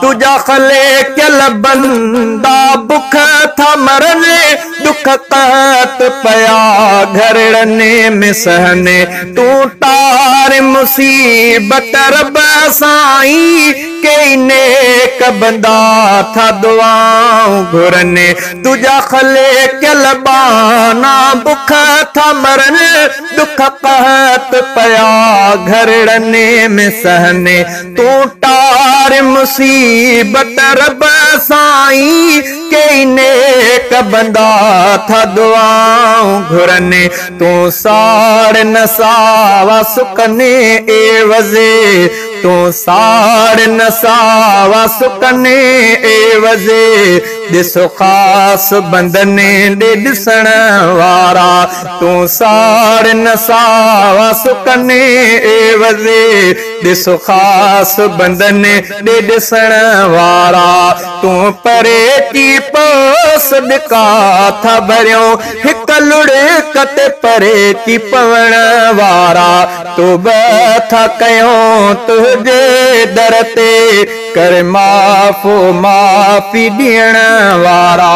تنهنجا خلقيل بندا بک ٿا مرن، ڏک قحط پيا گهرڙن ۾ سهن. تون ٽار مصيبت رب سائين، ڪيئي نيڪ بندا ٿا دعائون گهرن. تنهنجا خلقيل ٻانها بک ٿا مرن، ڏک قحط پيا گهرڙن ۾ سهن. تون ٽار مصيبت رب سائين، ڪيئي نيڪ بندا ٿا دعائون گهرن. تون ساڙ نه ساوا سڪن عيوض، تون ساڙ نه ساوا سڪن عيوض، ڏس خاص بندن ڏي ڏسڻ وارا. تون ساڙ نه ساوا سڪن عيوض، ڏس خاص بندن ڏي ڏسڻ وارا. تون پري ٿي پو صدقا ٿا ڀريون، هڪ لڙڪ تي پري ٿي پوڻ وارا. توبه ٿا ڪيون تنهنجي در تي، ڪر معاف معافي ڏيڻ وارا.